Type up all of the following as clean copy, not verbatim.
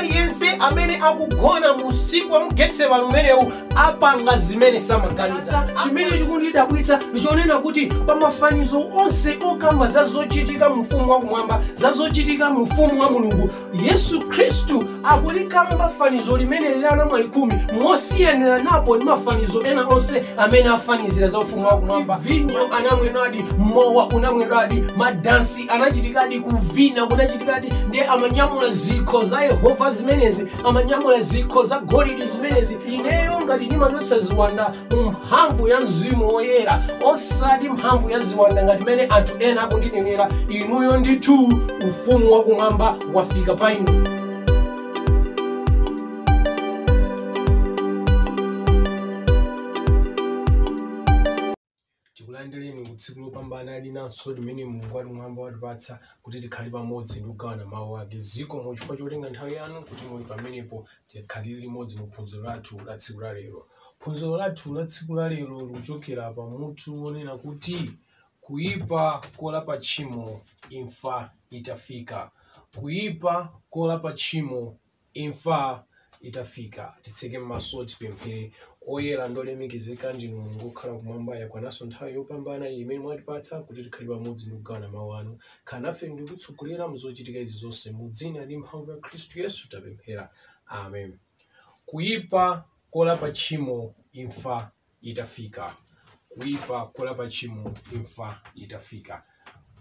Aliyense amene akugona mu usiku wa mu Getsemani umenewu apanga zimene samaganiza. Chimene chikundidabwitsa ndichonena kuti pa mafanizo onse okamba za zochitika mu ufumu wakumwamba, za zochitika mu ufumu wa Mulungu, Yesu Khristu akulikamba fanizo limene lili anamwali 10 mosiyanira napo ndi mafanizo ena onse amene afanizira za ufumu wakumwamba. Vinyo anamwedwadi, mowa unamwedwadi, madansi anachitikadi, kuvina kunachitikadi, ndiye amanyamula zikho za Yehova zimenezi, amanyamula zikho za golide zimenezi. Ineyo ngati ndimachotsa ziwanda mu mphamvu ya Mzimu Woyera, osati mphamvu ya ziwanda ngati mmene anthu ena akundinenera, inuyo ndithu ufumu wakumwamba wafika pa inu. Tikulandireni ku tsiku lopambana linanso limene Mulungu wakumwamba watipatsa kuti tikhale pamodzi ndi kugawana mawu ake. Zikomo chifukwa chotenga nthawi yanu kuti muli pamenepo tikhalire limodzi mu phunziro lathu la tsiku la lero. Phunziro lathu la tsiku la lero likuchokera pa mutu wonena kuti kuyipa kolapa tchimo imfa itafika. Kuyipa kolapa tchimo imfa itafika. Titseke m'maso tipemphere. Oyera ndi olemekezeka ndinu Mulungu okhala kumwamba, yakwananso nthawi yopambana iyi imene mwatipatsa kuti tikhale pamodzi ndi kugawana mawu anu. Khala nafe ndi kutitsogolera mu zochitika izi zonse, mu dzina ndi mphamvu ya Khristu Yesu tapemphera, amen. Kuyipa kolapa tchimo imfa itafika. Kuyipa kolapa tchimo imfa itafika.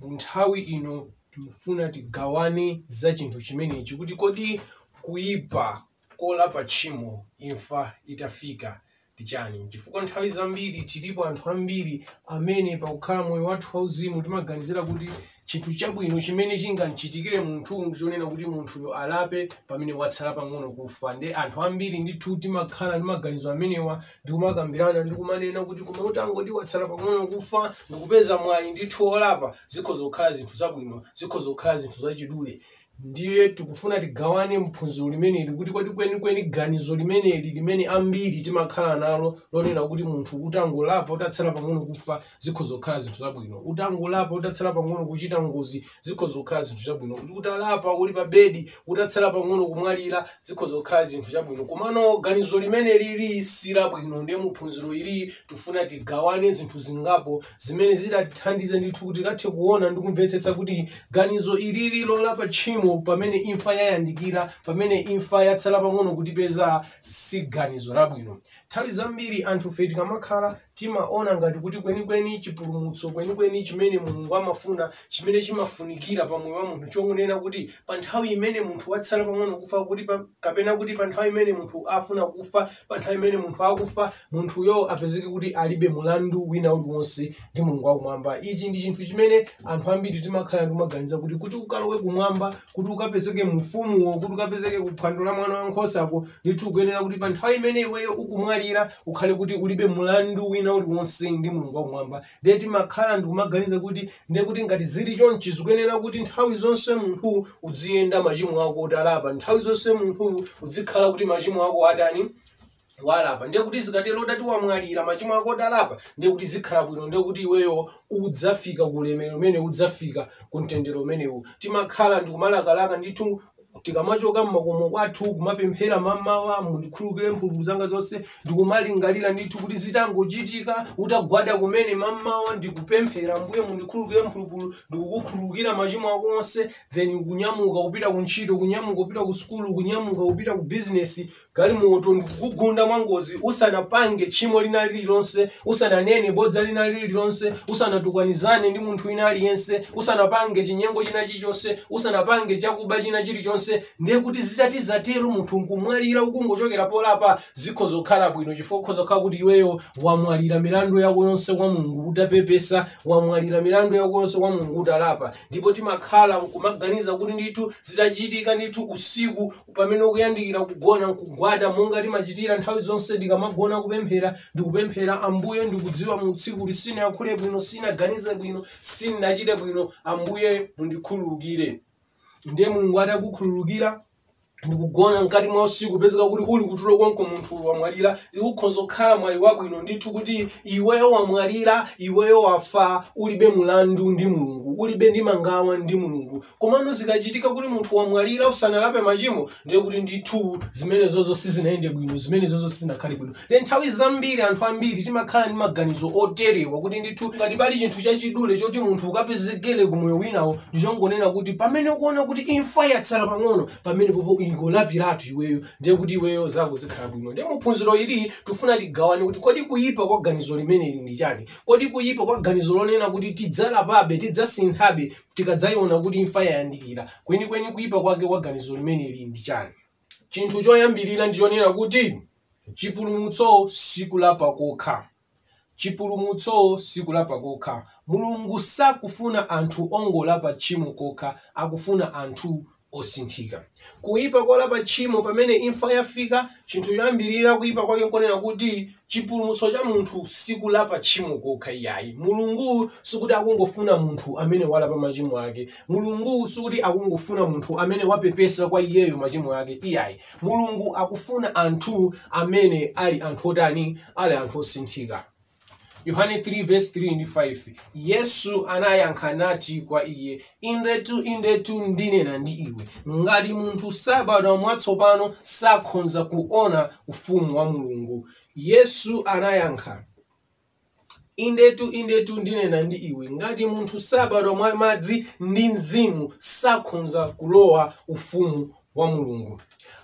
Mu nthawi ino tikufuna tigawane za chinthu chimenechi, kuti kodi kuyipa kolapa tchimo imfa itafika ndi chani? Chifukwa nthawi zambiri tilipo anthu ambiri amene pakukhala moyo wathu wauzimu timaganizira kuti chinthu chabwino chimene chingamchitikire munthu ndichonena kuti munthuyo alape pamene watsala pang'ono kufa. Ndi anthu ambiri ndithu timakhala ndi maganizo amenewa ndikumakambirana ndikumanena kuti koma utangoti watsala pang'ono kufa ndikupeza mwayi ndithu olapa, zikhoza kukhala zinthu zabwino, zikhoza kukhala zinthu zachidule. Ndiye tikufuna tigawane mphunziro limeneli kuti kodi kwenikweni ganizo limeneli limene ambiri timakhala nalo lonena kuti munthu utangolapa utatsala pang'ono kufa zikhoza kukhala zinthu zabwino, utangolapa utatsala pang'ono kuchita ngozi zikhoza kukhala zinthu zabwino, kuti utalapa uli pa bedi utatsala pang'ono kumwalira zikhoza kukhala zinthu zabwino. Komano ganizo limene lili si labwino. Ndiye muphunziro ili tifuna tigawane zinthu zingapo zimene zitatithandize ndithu kuti tikathe kuona ndi kumvetsetsa kuti ganizo ilili lolapa tchimo pamene imfa yayandikira, pamene imfa yatsala pang'ono kutipeza, si ganizo labwino. Nthawi zambiri anthu fe tikamakhala timaona ngati kuti kwenikweni chipulumutso kwenikweni chimene Mulungu amafuna, chimene chimafunikira pa moyo wa munthu, chonena kuti pa nthawi imene munthu watsala pang'ono kufa, kuti kapena kuti pa nthawi imene munthu afuna kufa, pa nthawi imene munthu akufa, munthuyo apezeke kuti alibe mulandu wina uliwonse ndi Mulungu wakumwamba. Ichi ndi chinthu chimene anthu ambiri timakhala timaganiza kuti ukalowe kumwamba, kuti ukapezeke mu ufumuwo, kuti ukapezeke ku phwando la mwana wankhosako, ndithu ukuyenera kuti pa nthawi imene iweyo ukumwalira ukhale kuti ulibe mulandu wina uliwonse ndi Mulungu wakumwamba. Ndiye timakhala ndikumaganiza kuti ndiye kuti ngati zili chonchi zikuyenera kuti nthawi zonse munthu uziyenda machimo ako utalapa, nthawi zonse munthu uzikhala kuti machimo ako atani walapa. Ndiye kuti zikatero udati wamwalira machimo ako utalapa, ndiye kuti zikhala bwino, ndiye kuti iweyo udzafika ku ulemerero umene udzafika ku mtendere umenewu. Timakhala ndikumalakalaka ndithu tikamachoka mmakomo kwathu kumapemphera mamawa, mundikhululukire mphulupulu zanga zonse, ndikumalingalira ndithu kuti zitangochitika utagwada kumene mamawa ndikupemphera, Mbuye mundikhululukire mphulupulu, ndikukukhululukira machimo ako onse, then kunyamuka kupita ku ntchito, kunyamuka kupita ku sukulu, kunyamuka kupita ku business, galimoto ndikukugunda mwangozi, usanapange tchimo lina lililonse, usananene bodza lina lililonse, usanatukwanizane ndi munthu wina aliyense, usanapange chinyengo china chilichonse, usanapange chakuba china chilichonse. Ndiye kuti zitati zatero munthu nkumwalira ukungochokera polapa, zikhoza kukhala bwino, chifukwa ukhoza kukhala kuti iweyo wamwalira milandu yako yonse kwa Mulungu utapepesa, wamwalira milandu yako yonse kwa Mulungu utalapa. Ndipo timakhala nkumaganiza kuti ndithu zitachitika ndithu usiku pamene ukuyandikira kugona nkugwada, monga timachitira nthawi zonse tikamagona kupemphera, ndikupemphera, Ambuye ndikudziwa mu tsiku lisinayankhule bwino, sinaganize bwino, sinachite bwino, Ambuye mundikhululukire. Ndiye Mulungu atakukhululukira ndikugona mkati mwa usiku, kupezeka kuti uli kutulo konko munthu wamwalira, ukhoza kukhala mwayi wabwino ndithu kuti iweyo wamwalira, iweyo wafa ulibe mulandu ndi Mulungu, Ulibe ndi mangawa ndi Mulungu. Komano zikachitika kuti munthu wamwalira usanalape machimo, ndiye kuti ndithu zimenezozo sizinayende bwino, zimenezozo sizinakhale bwino. Ndiye nthawi zambiri anthu ambiri timakhala ndi maganizo oterewa kuti ndithu ngati pali chinthu chachidule choti munthu ukapezekere ku moyo winawo, ndichongonena kuti pamene ukuona kuti imfa yatsala pang'ono, pamene popo ingolapiratu iweyo, ndiye kuti iweyo zako zikhala bwino. Ndiye muphunziro ili tifuna tigawane kuti kodi kuyipa kwa ganizo limeneli ndi chani? Kodi kuyipa kwa ganizo lonena kuti tidzalapabe, tidzasinthabe tikadzayiona kuti imfa yayandikira, kwenikweni kuyipa kwake kwa ganizo limeneli ndi chani? Chinthu choyambirira ndichonena kuti chipulumutso sikulapa kokha. Chipulumutso sikulapa kokha. Mulungu sakufuna anthu ongolapa tchimo kokha, akufuna anthu osinthika. Kuyipa kolapa tchimo pamene imfa yafika, chinthu choyambirira kuyipa kwake nkonena kuti chipulumutso cha munthu sikulapa tchimo kokha iyayi. Mulungu sikuti akungofuna munthu amene walapa machimo ake. Mulungu sikuti akungofuna munthu amene wapepesa kwa iyeyo machimo ake iyayi. Mulungu akufuna anthu amene ali anthu otani? Ali anthu osinthika. Yohane 3 verse 3 ndi 5, Yesu anayankha nati kwa iye, indetu indetu ndinena ndi iwe, ngati munthu sabadwa mwatsopano sakhonza kuona ufumu wa Mulungu. Yesu anayankha, indetu indetu ndinena ndi iwe, ngati munthu sabadwa mwa madzi ndi mzimu sakhonza kulowa ufumu wa Mulungu.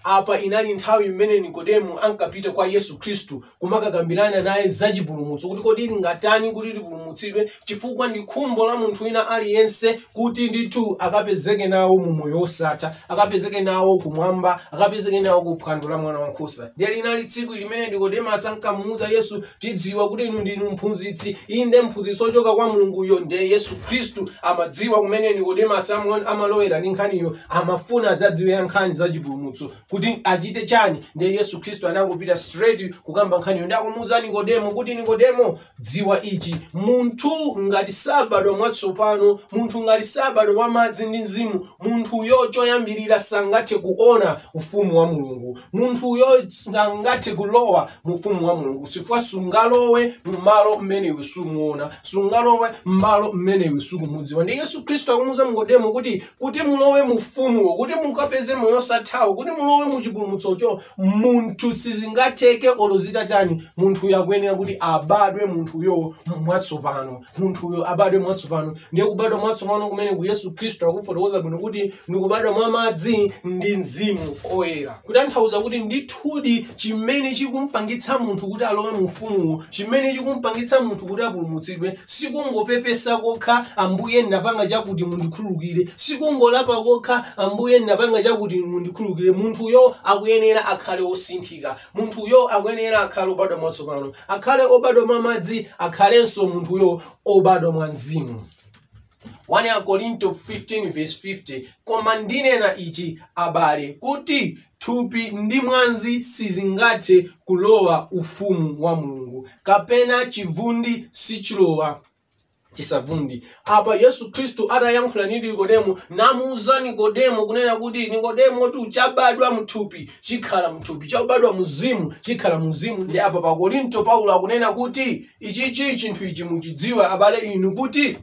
Apa inali nthawi imene Nikodemo ankapita kwa Yesu Khristu kumakakambirana naye za chipulumutso, kuti kodi lingatani kuti tipulumutsidwe, chifukwa ndi khumbo la munthu wina aliyense kuti ndithu akapezeke nawo mu moyo wosatha, akapezeke nawo kumwamba, akapezeke nawo ku phwando la mwana wankhosa. Ndiye linali tsiku limene Nikodemasi ankamuwuza Yesu, tidziwa kuti inu ndinu mphunzitsi, inde mphunzitsi wochoka kwa Mulunguyo. Ndiye Yesu Khristu amadziwa kumene Nikodemasi amalowera ndi nkhaniyo, amafuna adzadziwe nkhani za chipulumutso kuti achite chani. Ndiye Yesu Khristu anangopita straight kukamba nkhaniyo ndi akumuwuza Nikodemo kuti, Nikodemo, dziwa ichi, munthu ngati sabadwa mwatsopano, munthu ngati sabadwa mwa madzi ndi mzimu, munthuyo choyambirira sangathe kuona ufumu wa Mulungu, munthuyo sangathe kulowa mu ufumu wa Mulungu, chifukwa sungalowe mmalo mmene iwe sumuona, sungalowe mmalo mmene iwe sukumudziwa. Ndiye Yesu Khristu akumuwuza Nikodemo kuti mulowe mu ufumuwo, kuti mukapeze moyo osathawo, kuti mulowe mu chipulumutsocho, munthu sizingatheke olo zitatani, munthuyo akuyenera kuti abadwe munthuyo mwatsopano, munthuyo abadwe mwatsopano. Ndiye kubadwa mwatsopano kumene ku Yesu Khristu akufotokoza bwino kuti ndikubadwa mwa madzi ndi mzimu oyera, kutanthauza kuti ndithudi chimene chikumpangitsa munthu kuti alowe mu ufumuwo, chimene chikumpangitsa munthu kuti apulumutsidwe, sikungopepesa kokha, Ambuye ndinapanga chakuti mundikhululukire, sikungolapa kokha, Ambuye ndinapanga chakuti mundikhululukire. Munthuyo akuyenera akhale osinthika, munthuyo akuyenera akhale obadwa mwatsopano, akhale obadwa mwa madzi, akhalenso munthuyo obadwa mwa mzimu. 1 Korinto 15 verse 50, koma ndinena ichi abale, kuti thupi ndi mwazi sizingathe kulowa ufumu wa Mulungu, kapena chivundi sichilowa chisavundi. Apa Yesu Khristu atayankhula ndi Nikodemo, namuwuza Nikodemo kunena kuti Nikodemo tu chabadwa mthupi chikhala mthupi, chabadwa mzimu chikhala mzimu. Ndi apa pa Korinto Paulo akunena kuti ichichi chinthu ichi muchidziwa abale inu, kuti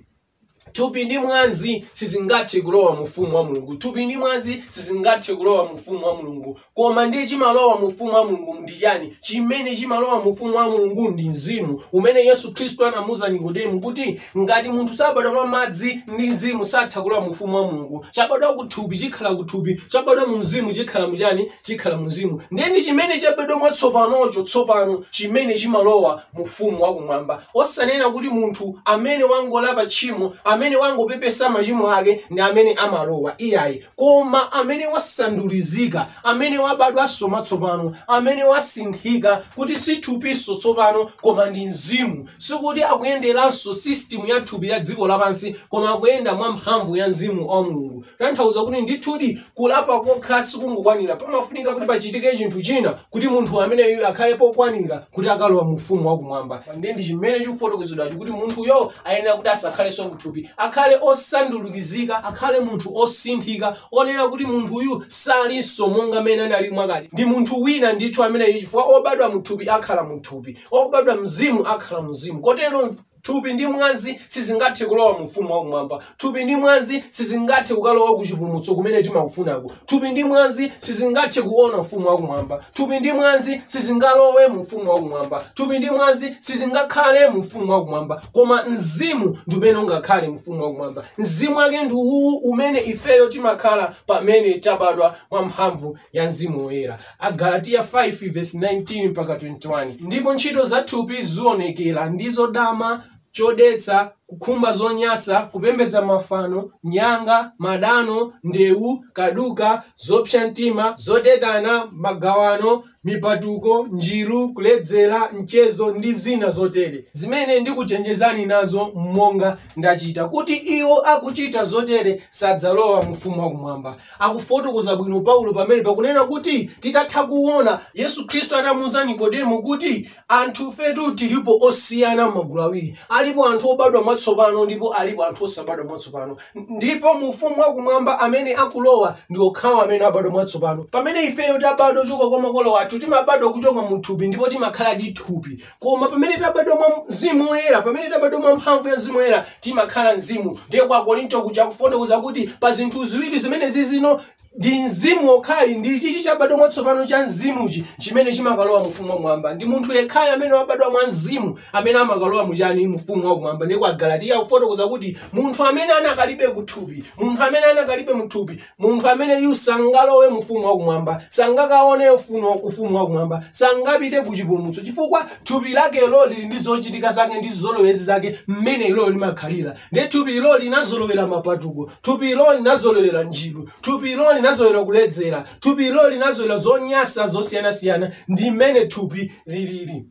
thupi ndi mwazi sizingathe kulowa mu ufumu wa Mulungu, thupi ndi mwazi sizingathe kulowa mu ufumu wa Mulungu. Koma ndiye chimalowa mu ufumu wa Mulungu ndi chani? Chimene chimalowa mu ufumu wa Mulungu ndi mzimu, umene Yesu Khristu anamuwuza Nikodemo kuti ngati munthu sabadwa mwa madzi ndi mzimu satha kulowa mu ufumu wa Mulungu. Chabadwa kuthupi chikhala kuthupi, chabadwa mu mzimu chikhala muchani? Chikhala mu mzimu. Ndiye ndi chimene chabadwa mwatsopanocho tsopano chimene chimalowa mu ufumu wakumwamba. Osanena kuti munthu amene wangolapa tchimo, amene wangopepesa machimo ake ndi amene amalowa iyayi, koma amene wasandulizika, amene wabadwanso mwatsopano, amene wasinthika kuti si thupinso tsopano koma ndi mzimu. Sikuti akuyenderanso system ya thupi ya dziko lapansi, koma akuyenda mwa mphamvu ya mzimu wa Mulungu. Tanthauza kuti ndithudi kulapa kokha sikungokwanira, pamafunika kuti pachitike chinthu china kuti munthu ameneyu akhale pokwanira kuti akalowa mu ufumu wakumwamba. Ndiye ndi chimene chikufotokozedwacho kuti munthuyo ayenera kuti asakhalenso kuthupi, akhale osandulukizika, akhale munthu osinthika, onena kuti munthuyu salinso monga mmene anali mwakale, ndi munthu wina ndithu ameneyu, chifukwa obadwa muthupi akhala muthupi, obadwa mzimu akhala mzimu. Kotero Thupi ndi mwazi sizingathe kulowa mu ufumu wakumwamba. Thupi ndi mwazi sizingathe kukalowa ku chipulumutso kumene timakufunako. Thupi ndi mwazi sizingathe kuona ufumu wakumwamba. Thupi ndi mwazi sizingalowe mu ufumu wakumwamba. Thupi ndi mwazi sizingakhale mu ufumu wakumwamba. Koma mzimu ndi umene ungakhale mu ufumu wakumwamba. Mzimu wake ndi uwu umene ifeyo timakhala pamene tabadwa mwa mphamvu ya Mzimu Woyera. Agalatiya 5:19 mpaka 21. Ndipo ntchito za thupi zionekera, ndizo dama, chodetsa, kukhumba zonyasa, kupembedza mafano, nyanga, madano, ndewu, kaduka, zopsa mtima, zotetana, magawano, mipatuko, njiru, kuledzera, mchezo ndi zina zotere, zimene ndikuchenjezani nazo monga ndachita, kuti iwo akuchita zotere sadzalowa mu ufumu wakumwamba. Akufotokoza bwino Paulo pamene pakunena kuti titatha kuona Yesu Khristu atamuuza Nikodemo kuti anthu fetu tilipo osiyana m'magulu awiri, alipo anthu obadwa mwatsopano ndipo alipo anthu osabadwa mwatsopano, ndipo mu ufumu wakumwamba amene akulowa ndi okhawo amene abadwa mwatsopano. Pamene ifeyo tabadwa kuchoka kwa makolo athu, timabadwa kuchoka mu thupi ndipo timakhala ndi thupi, koma pamene tabadwa mwa Mzimu Woyera, pamene tabadwa mwa mphamvu ya Mzimu Woyera, timakhala mzimu. Ndiye kwa Korinto kuja kufotokoza kuti pa zinthu ziwiri zimene zizino ndi mzimu okhayi, ndi chichi chabadwa mwatsopano cha mzimuchi chimene chimakalowa mu ufumu wakumwamba. Ndi munthu yekhayo amene wabadwa mwa mzimu amene amakalowa muchani, mu ufumu wakumwamba. Ndiye kwa Galatiya kufotokoza kuti munthu amene anakalibe kuthupi, munthu amene anakalibe muthupi, munthu amene yu sangalowe mu ufumu wakumwamba, sangakaone ufumu wakumwamba, sangapite ku chipulumutso, chifukwa thupi lakelo lili ndi zochitika zake ndi zolowezi zake mmene ilo limakhalira. Ndiye thupi ilo linazolowera mapatuko, thupi ilo linazolowera njiru, thupi ilo linazolowera kuledzera, thupi ilo linazolowera zonyasa zosiyanasiyana, ndi mmene thupi lilili.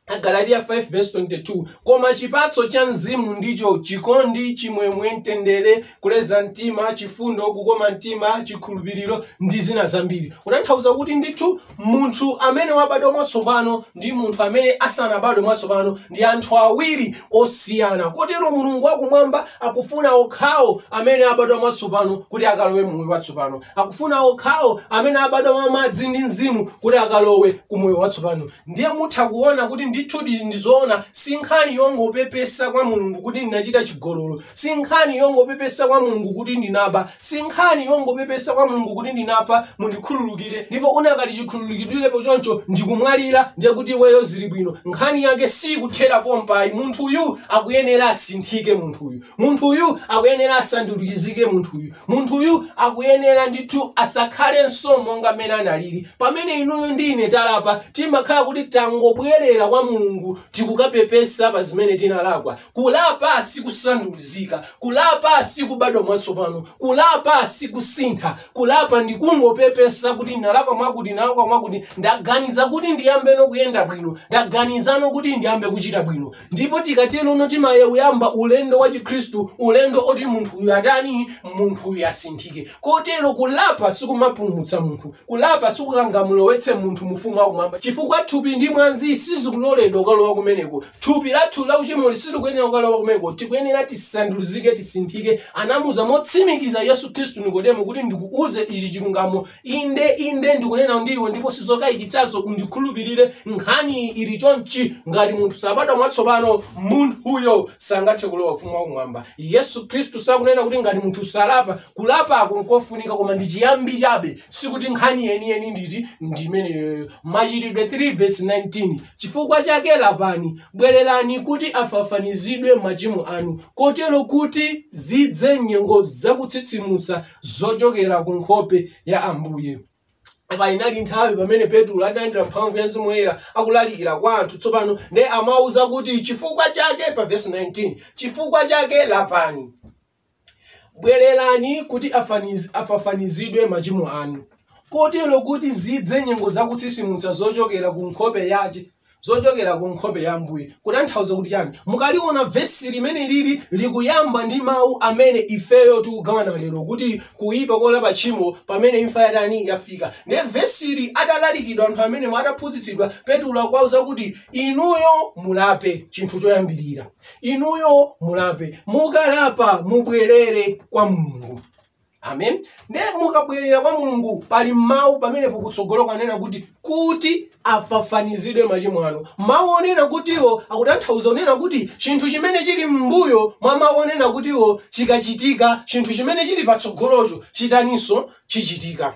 Agalatiya 5:22, koma chipatso cha mzimu ndicho chikondi, chimwemwe, mtendere, kuleza mtima, chifundo, kukoma mtima, chikhulupiriro ndi zina zambiri. Kutanthauza kuti ndithu munthu amene wabadwa mwatsopano ndi munthu amene asanabadwe mwatsopano ndi anthu awiri osiyana. Kotero Mulungu wakumwamba akufuna okhawo amene abadwa mwatsopano kuti akalowe moyo watsopano, akufuna okhawo amene abadwa mwa madzi ndi mzimu kuti akalowe ku moyo watsopano. Ndiye mutha kuona kuti ndithu ndizoona, si nkhani yongopepesa kwa Mulungu kuti ndinachita chigololo, si nkhani yongopepesa kwa Mulungu kuti ndinaba, si nkhani yongopepesa kwa Mulungu kuti ndinapha, mundikhululukire, ndipo unakati chikhululukidwirepo choncho ndikumwalira, ndiye kuti iweyo zili bwino. Nkhani yake sikuthera pompayi. Munthuyu akuyenera asinthike, munthuyu akuyenera asandulizike, munthuyu akuyenera ndithu asakhalenso monga mmene analili. Pamene inuyo ndi ine talapa, timakhala kuti tangobwerera kwa Mulungu, tikukapepesa pa zimene tinalakwa. Kulapa sikusandulizika, kulapa sikubadwa mwatsopano, kulapa sikusintha. Kulapa ndi kungopepesa kuti ndinalakwa mwakuti, ndinalakwa mwakuti, ndaganiza kuti ndiyambeno kuyenda bwino, ndaganizano kuti ndiyambe kuchita bwino. Ndipo tikatero uno timayamba ulendo wa Chikhristu, ulendo oti munthuyu atani, munthuyu asinthike. Kotero kulapa sikumapulumutsa munthu, kulapa sikukangamulowetse munthu mu ufumu wakumwamba, chifukwa thupi ndi mwazi sizikuloledwa kukalowa kumeneko. Thupi lathu la uchimo silikuyenera kukalowa kumeneko, tikuyenera tisandulizike, tisinthike. Anamuuza motsimikiza Yesu Khristu Nikodemo kuti ndikuuze ichi chilungamo, inde inde ndikunena ndiwe, ndipo sizokayikitsanso, undikhulupirire. Nkhani ili chonchi, ngati munthu sabadwa mwatsopano, munthuyo sangathe kulowa ufumu wakumwamba. Yesu Khristu sakunena kuti ngati munthu salapa. Kulapako nkofunika, koma ndi chiyambi chabe, sikuti nkhani yeniyeni nditi ndimeneyoyo. Machitidwe 3:19, chifukwa chake lapani, bwererani kuti afafanizidwe machimo anu, kotero kuti zidze nyengo zakutsitsimutsa zochokera ku nkhope ya Ambuye. Apa inali nthawi pamene Petro analandira mphamvu ya Mzimu Woyera, akulalikira kwa anthu tsopano, ndiye amawuza kuti chifukwa chake, pa verse 19, chifukwa chake lapani, bwererani kuti afafanizidwe machimo anu, kotero kuti zidze nyengo zakutsitsimutsa zochokera ku nkhope yache, zochokera ku nkhope ya Ambuye. Kutanthauza kuti chani? Mukaliona vesi limene lili likuyamba ndi mawu amene ifeyo tikugawana lero, kuti kuyipa kolapa tchimo pamene imfa yatani, yafika. Ndiye vesili atalalikidwa, anthu amene ataphunzitsidwa, Petro akuwauza kuti inuyo mulape. Chinthu choyambirira, inuyo mulape, mukalapa mubwerere kwa Mulungu. Amen. Ndiye mukabwerera kwa Mulungu, pali mawu pamenepo kutsogolo kanena kuti afafanizidwe machimo anu. Mawu onena kutiwo akutanthauza onena kuti chinthu chimene chili m'mbuyo mwa mawu onena kutiwo chikachitika, chinthu chimene chili patsogolocho chitaninso? Chichitika.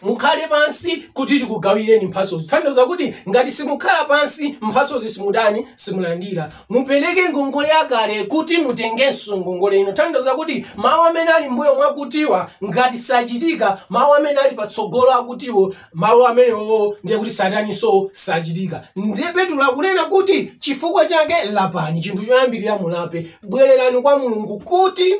Mukhale pansi kuti tikugawireni mphatsozo. Kutanthauza kuti ngati simukhala pansi, mphatsozi simudani? Simulandira. Mupereke ngongole yakale kuti mutengenso ngongole ino. Kutanthauza kuti mawu amene ali m'mbuyo mwakutiwa ngati sachitika, mawu amene ali patsogolo akutiwo, mawu amenewo ndiye kuti sataninso? Sachitika. Ndiye Petro akunena kuti chifukwa chake lapani. Chinthu choyambirira, mulape, bwererani kwa Mulungu, kuti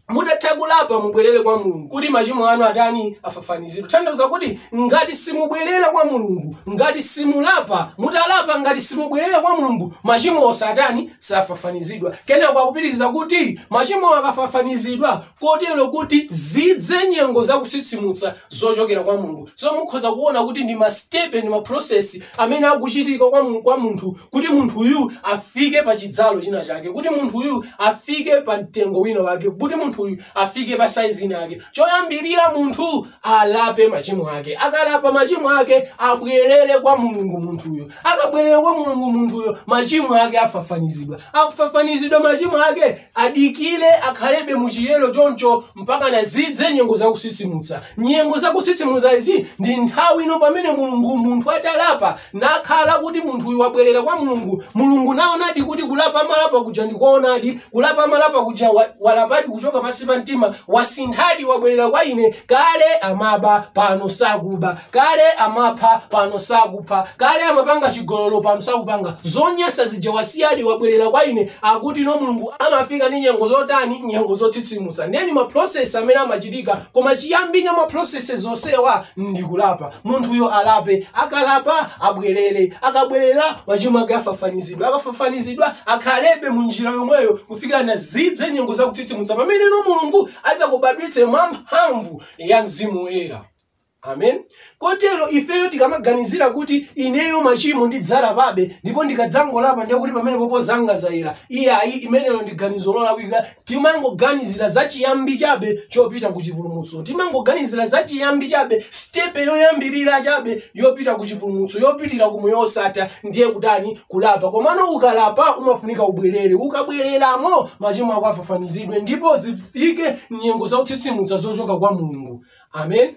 mutatha kulapa mubwerere kwa Mulungu kuti machimo anu atani? Afafanizidwe. Kutanthauza kuti ngati simubwerera kwa Mulungu, ngati simulapa, mutalapa ngati simubwerera kwa Mulungu, machimo osatani? Safafanizidwa. Kenako akupitiriza kuti machimo akafafanizidwa kotero kuti zidze nyengo zakutsitsimutsa zochokera kwa Mulungu. So mukhoza kuona kuti ndi ma step, ndi ma process amene akuchitika kwa munthu kuti munthuyu afike pa chidzalo china chake, kuti munthuyu afike pa mtengo wina wake, kuti munthuyu afike pa size ina yake. Choyambirira, munthu alape machimo ake. Akalapa machimo ake, abwerere kwa Mulungu munthuyo. Akabwerera kwa Mulungu munthuyo, machimo ake afafanizidwa. Akufafanizidwa machimo ake, adikire, akhalebe muchiyero choncho mpaka na zidze nyengo zakutsitsimutsa. Nyengo zakutsitsimutsa izi ndi nthawi ino pamene Mulungu, munthu atalapa nakhala kuti munthuyu wabwerera kwa Mulungu, Mulungu naonadi kuti kulapa malapa kuja ndikuonadi, kulapa malapa kuja walapadi kuchoka pansi pa mtima, wasinthadi, wabwerera kwa ine. Kale amaba, pano sakuba. Kale amapha, pano sakupha. Kale amapanga chigololo, pano sakupanga. Zonyasa zija wasiyadi, wabwerera kwa ine. Akuti no, Mulungu amafika ndi nyengo zotani? Nyengo zotsitsimutsa. Ndeni ma process amene amachitika, koma chiyambi cha ma processes zonsewa ndi kulapa. Munthuyo alape, akalapa abwerere, akabwerera machimo ake afafanizidwa, akafafanizidwa akhalebe mu njira yomweyo kufikira na zidze nyengo zakutsitsimutsa, pamene no Mulungu azakubadwitse mwamphamvu ya Mzimu Woyera. Amen. Kotero ifeyo tikamaganizira kuti ineyo machimo ndidzalapabe, ndipo ndikadzangolapa ndiye kuti pamene popo zanga zayera, iyayi, imeneyo ndi ganizo lolakwika. Timangoganizira za chiyambi chabe chopita ku chipulumutso, timangoganizira za chiyambi chabe, step yoyambirira chabe yopita ku chipulumutso, yopitira ku moyo osatha, ndiye kutani? Kulapa. Komano ukalapa umafunika ubwerere. Ukabwereramo, machimo ako afafanizidwe ndipo zifike nyengo zakutsitsimutsa zochoka kwa Mulungu. Amen.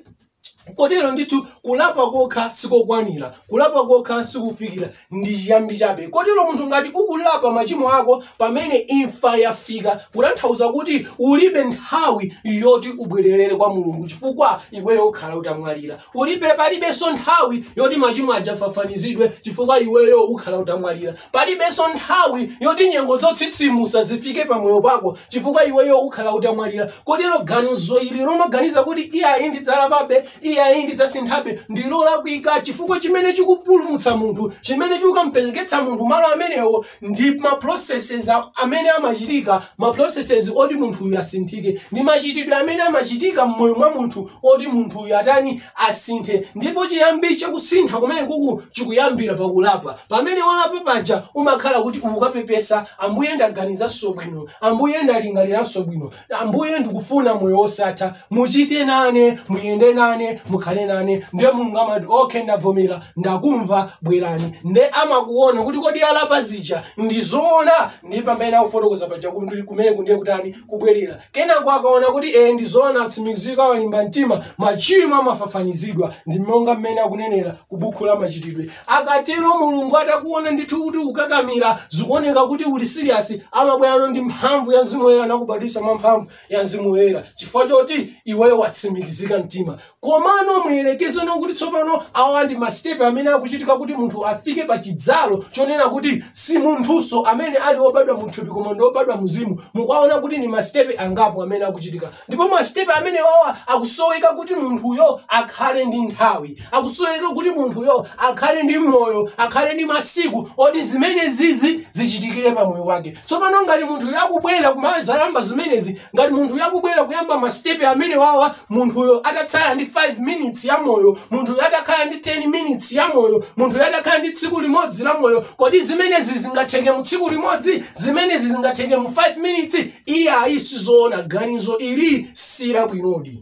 Kotero ndithu kulapa kokha sikokwanira, kulapa kokha sikufikira, ndi chiyambi chabe. Kotero munthu ngati ukulapa machimo ako pamene imfa yafika, kutanthauza kuti ulibe nthawi yoti ubwererere kwa Mulungu, chifukwa iweyo ukhala utamwalira. Ulibe, palibenso nthawi yoti machimo aja afafanizidwe, chifukwa iweyo ukhala utamwalira. Palibenso nthawi yoti nyengo zotsitsimutsa zifike pamoyo pako, chifukwa iweyo ukhala utamwalira. Kotero ganizo ili lomaganiza kuti iyayi, ndidzalapabe, iyayi, ndidzasinthabe, ndi lolakwika, chifukwa chimene chikupulumutsa munthu, chimene chikukampezeketsa munthu malo amenewo, ndi ma processes amene amachitika, ma processes oti munthuyu asinthike, ndi machitidwe amene amachitika m'moyo mwa munthu oti munthuyu atani? Asinthe. Ndipo chiyambi chakusintha kumene kuku chikuyambira pakulapa. Pamene walapa paja, umakhala kuti ukapepesa: "Ambuye, ndaganizanso bwino. Ambuye, ndalingaliranso bwino. Ambuye, ndikufuna moyo wosatha. Muchite nane, muyende nane, mukhale nane." Ndiye Mulungu amati, "Okay, ndavomera, ndakumva, bwerani." Nde amakuona kuti kodi alapa zija ndizoona? Ndi pamene akufotokoza paja kuti kumene kundiye kutani? Kubwerera. Kenako akaona kuti e, ndizoona, atsimikizika, walimba mtima, machimo amafafanizidwa, ndi monga mmene akunenera ku buku la Machitidwe. Akatero Mulungu atakuona ndithu kuti ukakamira, zikuoneka kuti uli serious, amabwerano ndi mphamvu ya Mzimu Woyera, nakubadwisa mwa mphamvu ya Mzimu Woyera, chifukwa choti iweyo watsimikizika mtima. Komano muyerekeze kuti tsopano awa ndi ma step amene akuchitika kuti munthu afike pa chidzalo chonena kuti si munthunso amene ali wobadwa muthupi, koma ndi wobadwa mzimu. Mukaona kuti ni ma step angapo amene akuchitika, ndipo ma step amene wawa akusoweka kuti munthuyo akhale ndi nthawi, akusoweka kuti munthuyo akhale ndi moyo, akhale ndi masiku oti zimene zizi zichitikire pa moyo wake. Tsopano ngati munthuyo akubwera kumazayamba zimenezi, ngati munthuyo akubwera kuyamba ma step amene wawa munthuyo atatsala ndi 5 5 minutes ya moyo, munthuyo atakhala ndi 10 minutes ya moyo, munthuyo atakhala ndi tsiku limodzi la moyo, kodi zimenezi zingatheke mu tsiku limodzi? Zimenezi zingatheke mu 5 minutes? Iyayi, sizoona. Ganizo ili silabwinodi.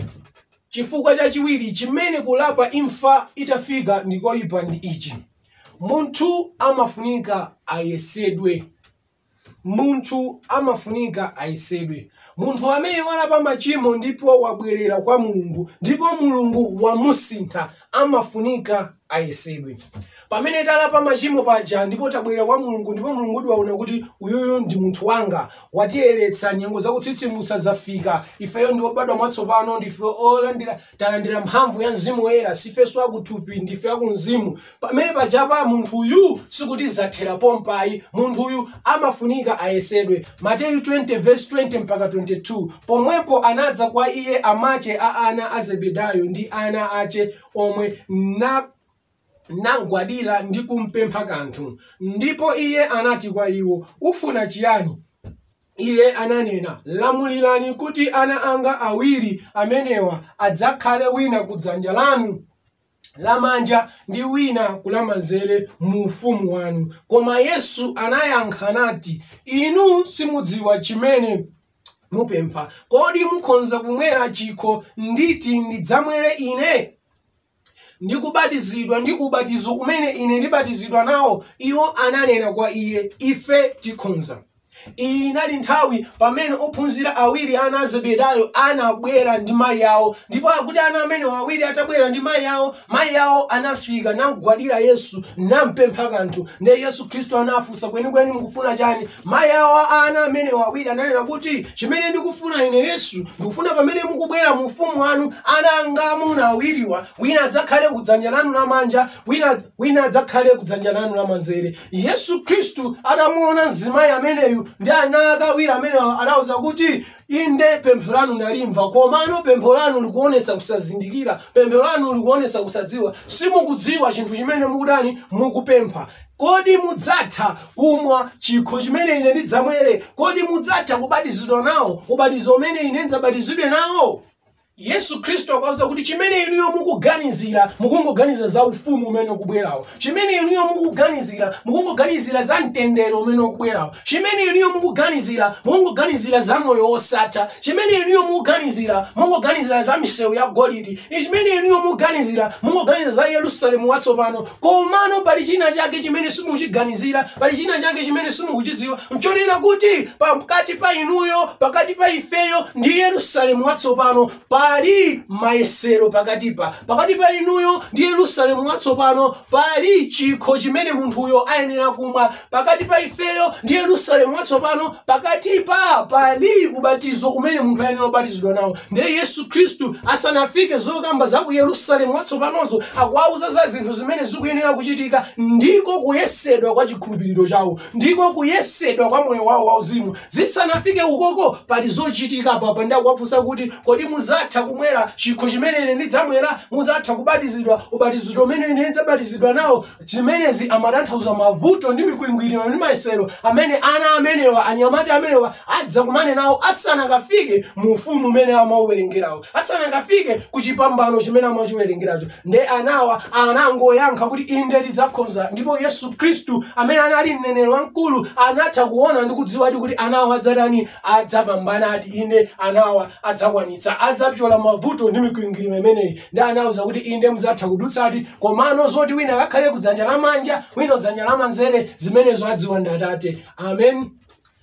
Chifukwa chachiwiri chimene kulapa imfa itafika ndikoyipa ndi ichi: munthu amafunika ayesedwe. Munthu amafunika ayesedwe. Munthu amene walapa machimo ndipo wabwerera kwa Mulungu ndipo Mulungu wamusintha amafunika ayesedwe. Pamene talapa machimo paja ndipo tabwerera kwa Mulungu, ndipo Mulungu waona kuti uyuyu ndi munthu wanga, watiyeretsa, nyengo zakutsitsimutsa zafika, ifeyo ndi obadwa mwatsopano, ndife olandira, talandira mphamvu ya Mzimu Woyera, sifenso akuthupi, ndife akumzimu. Pamene pajapa munthuyu sikuti zathera pompayi, munthuyu amafunika ayesedwe. Mateyu 20 verse 20 mpaka 22: "Pomwepo anadza kwa iye amache a ana a Zebedayo ndi ana ache omwe, nagwadira ndi kumpempha kanthu. Ndipo iye anati kwa iwo, 'Ufuna chiyani?' Iye ananena, 'Lamulirani kuti ana anga awiri amenewa adzakhale wina ku dzanja lanu lamanja ndi wina kulamanzere mu ufumu wanu.' Koma Yesu anayankha nati, 'Inu simudziwa chimene mupempha. Kodi mukhoza kumwera chikho nditi ndidzamwere ine, ndi kubatizidwa ndi ubatizo umene ine ndibatizidwa nawo?' Iwo ananena kwa iye, 'Ife tikhoza.' Iyi inali nthawi pamene ophunzira awiri, ana a Zebedayo, anabwera ndi mayi awo. Ndipo akuti ana amene awiri atabwera ndi mayi awo, mayi awo anafika namgwadira Yesu, nampempha kanthu. Ndiye Yesu Khristu anafunsa, "Kwenikweni mukufuna chani?" Mayi awo a ana amene awiri ananena kuti, "Chimene ndikufuna ine Yesu, ndikufuna pamene mukubwera mu ufumu wanu, ana anga amuna awiriwa, wina adzakhale kudzanja lanu lamanja, wina adzakhale kudzanja lanu lamanzere." Yesu Khristu atamuona mzimayi ameneyu ndi ana ake awiri amenewa, anawuza kuti, "Inde, pempho lanu ndalimva, komano pempho lanu likuonetsa kusazindikira, pempho lanu likuonetsa kusadziwa. Simukudziwa chinthu chimene mukutani, mukupempha. Kodi mudzatha kumwa chikho chimene ine ndidzamwere? Kodi mudzatha kubatizidwa nawo ubatizo umene ine ndidzabatizidwe nawo?" Yesu Khristu akuwauza kuti chimene inuyo mukuganizira, mukungoganiza za ufumu umene ukubwerawo. Chimene inuyo mukuganizira, mukungoganizira za mtendere umene ukubwerawo. Chimene inuyo mukuganizira, mukungoganizira za moyo wosatha. Chimene inuyo mukuganizira, mukungoganizira za misewu ya golidi. Chimene inuyo mukuganizira, mukungoganizira za Yerusalemu watsopano. Komano pali china chake chimene simukuchiganizira, pali china chake chimene simukuchidziwa, nchonena kuti pakati pa inuyo, pakati pa ifeyo ndi Yerusalemu watsopano pali mayesero. Pakati pa inuyo ndi Yerusalemu watsopano pali chikho chimene munthuyo ayenera kumwa. Pakati pa ifeyo ndi Yerusalemu watsopano, pakatipa pali ubatizo umene munthu ayenera kubatizidwa nawo. Ndiye Yesu Khristu asanafike zokamba za ku Yerusalemu watsopanozo, akuwauza za zinthu zimene zikuyenera kuchitika. Ndiko kuyesedwa kwa chikhulupiriro chawo, ndiko kuyesedwa kwa moyo wawo wauzimu. Zisanafike ukoko pali zochitika papa. Ndi akuwafunsa kuti, "Kodi muzatha kumwera chikho chimene ine ndidzamwera? Muzatha kubatizidwa ubatizo umene ine ndidzabatizidwa nawo?" Zimenezi amatanthauza mavuto ndi mikwingwiriro ndi mayesero amene ana amenewa, anyamata amenewa, adzakumane nawo asanakafike mu ufumu umene amauwerengerawo, asanakafike ku chipambano chimene amachiwerengeracho. Nde anawa anangoyankha kuti, "Inde, tidzakhoza." Ndipo Yesu Khristu amene anali mneneri wamkulu anatha kuona ndi kudziwadi kuti anawa adzatani? Adzapambanadi. Inde, anawa adzakwanitsa, adzapyola mavuto ndi mikwingwirima imeneyi. Ndi anawuza kuti, "Inde, muzatha kudutsadi, komano zoti wina akakhale kudzanja lamanja, wina kudzanja lamanzere, zimenezo adziwa ndi Atate." Amen.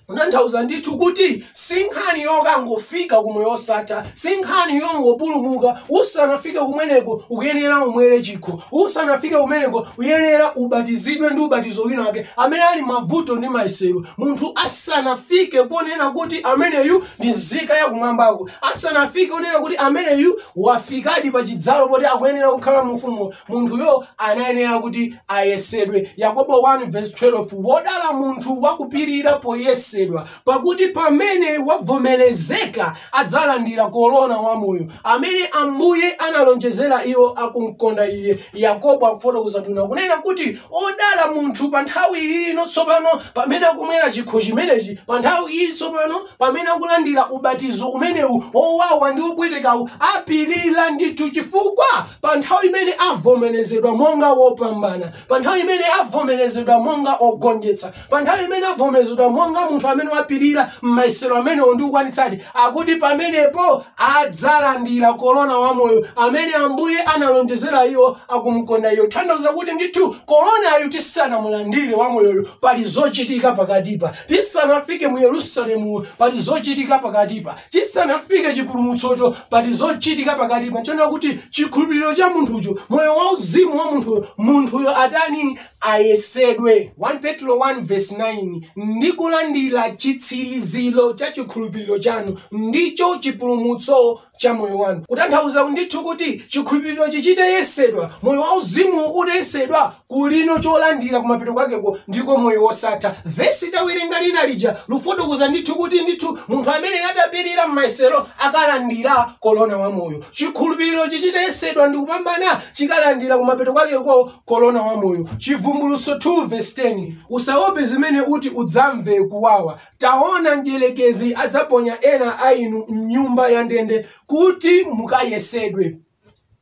Kutanthauza ndithu kuti si nkhani yokangofika kumoyo osatha, si nkhani yongopulumuka. Usanafike kumeneko ukuyenera umwere chikho, usanafike kumeneko uyenera ubatizidwe ndi ubatizo wina wake amene ali mavuto ndi mayesero. Munthu asanafike ponena kuti ameneyu ndi nzika yakumwambako, asanafike kunena kuti ameneyu wafikadi pa chidzalo poti akuyenera kukhala mu ufumu, munthuyo anayenera kuti ayesedwe. Yakobo 1 verse 12: "Wodala munthu wakupirira poyesedwa." Atayesedwa, pakuti pamene wavomerezeka adzalandira korona wamoyo amene Ambuye analonjezera iwo akumkonda iye. Yakobo akufotokoza bwino kunena kuti odala munthu pa nthawi ino tsopano pamene akumwera chikho chimenechi, pa nthawi iyi tsopano pamene akulandira ubatizo umenewu owawa ndi opwetekawu, apirira ndithu, chifukwa pa nthawi imene avomerezedwa monga wopambana, pa nthawi imene avomerezedwa monga ogonjetsa, pa nthawi imene avomerezedwa monga munthu amene wapirira m'mayesero amenewo ndi kukwanitsadi, akuti pamenepo adzalandira korona wamoyo amene Ambuye analonjezera iwo akumkonda iye. Kutanthauza kuti ndithu koronayu tisanamulandire wamoyoyo pali zochitika pakatipa, tisanafike mu Yerusalemu pali zochitika pakatipa, tisanafike chipulumutsocho pali zochitika pakatipa. Nchonena kuti chikhulupiriro cha munthucho, moyo wauzimu wa munthuyo, munthuyo atani? Ayesedwe. 1 Petro 1 verse 9, ndi kulandira chitsiriziro cha chikhulupiriro chanu, ndicho chipulumutso cha moyo wanu. Kutanthauza ndithu kuti chikhulupiriro chichiteyesedwa, moyo wauzimu utayesedwa, kulino cholandira kumapeto kwakeko ndiko moyo wosatha. Vesi tawerenga lina lija lufotokoza ndithu kuti ndithu munthu amene atapirira m'mayesero akalandira korona wamoyo. Chikhulupiriro chichiteyesedwa ndi kupambana chikalandira kumapeto kwakeko korona wamoyo. Chivumbulutso 2 verse 10, usaope zimene uti udzamve kuwawa, taona mdierekezi adzaponya ena a inu m'nyumba ya ndende kuti mukayesedwe,